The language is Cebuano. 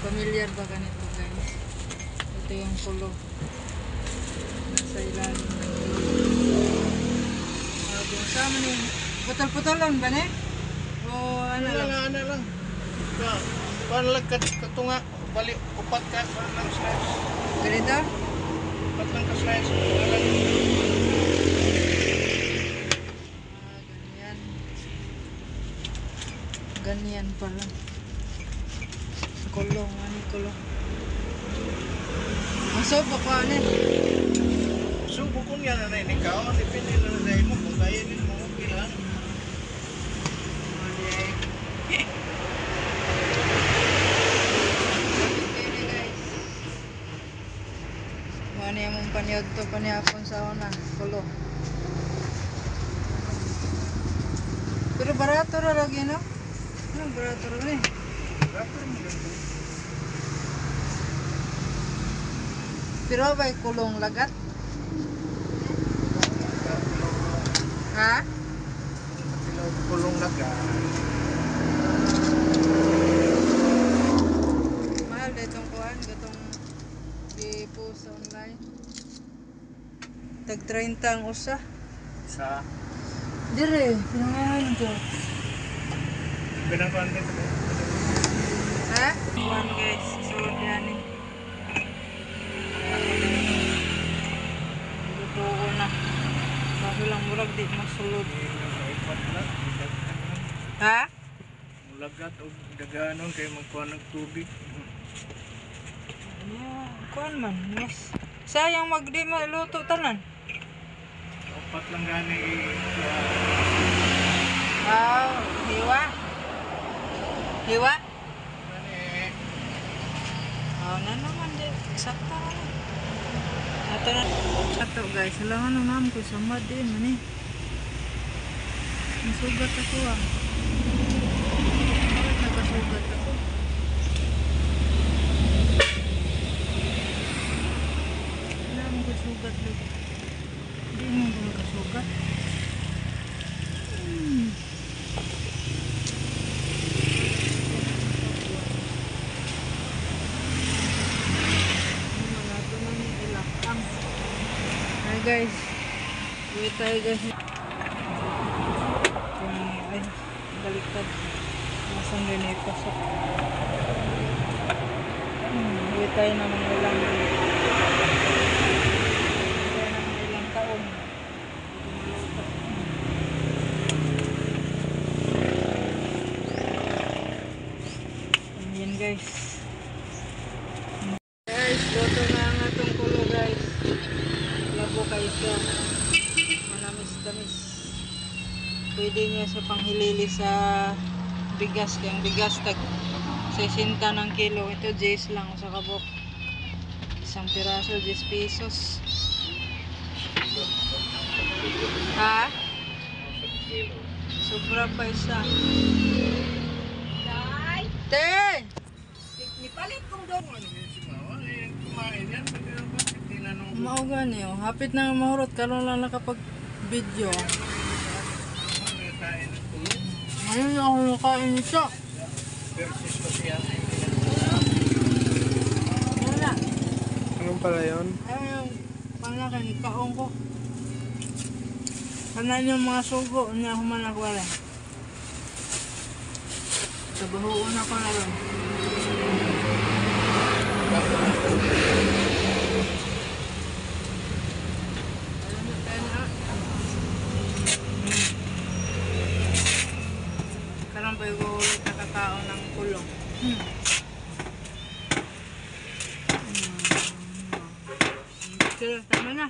Familiar ba ganito, guys? Ito yung kulo. Nasa ilalim ng ilog. Sa man yung putol-putolon ba ne? O ano lang? Ano lang. Paano lang katunga, bali, upat ka, paano lang slice. Ganito? Upat lang ka slice. Ano lang. Ah, ganyan. Ganyan pala. Kulong, ano yung kulong? Ang ko, ano eh. Subo ko niya na na ikaw, depende na sa imo kung kaya din mo, okay lang. Guys. Ano yung mong panyod to panyapon sa una, kulo. Pero barato ra lagi, no? Ano barato ra ni? Barato ra mo. Pero ba'y kulong lagat? Ha? Kulong lagat. Mahal na itong kuhan, gatong i-post online. Tag 30 ang usa. Sa? Dire, pinangahan ko. Pinangahan dito. Ha? Kuhan guys, sulod yan eh. Luto ko na. Kaso lang murag di masulod. Ha? Mulagat o daganon kay magkuha ng tubig. Yeah, kuan man. Mas sayang magdi maluto tanan. Upat lang gani. Wow, hiwa. Hiwa? Gani. Oh, na naman di. Sakto na. Ato na. Ato guys, wala na naman ko samad din man eh. Nasugat ako ah. Bakit nagkasugat ako? Wala mo kasugat lagi. Hindi mo ko nagkasugat. Hi guys. Uwi tayo guys. Ay, baliktad. Nasaan din eh, pasok. Uwi tayo na ng ilang taon. Ayan guys. Guys, luto na ang atong kulo guys. Labo kayo siya. Manamis-tamis. Pwede niya sa panghilili sa bigas. Kaya ang bigas tag 60 ng kilo. Ito 10 lang sa kabok. Isang piraso 10 pesos. Ha? Sobra pa isa. Te! Nipalit kong dong. Kumain yan. Bakit tinanong Mao gani oh. Hapit na nga mahurot karon lang nakapag video. kain ng kulo? Ngayon ako nakain siya. Versus pa siya. Wala. Anong pala yun? Ayun yung panlakan, kaong ko. Kanan yung mga sugo, niya ako man ako wala. Trabahoon ako na ron. Karon pa yung ulit nakakaon ng kulong. Sila, tama na.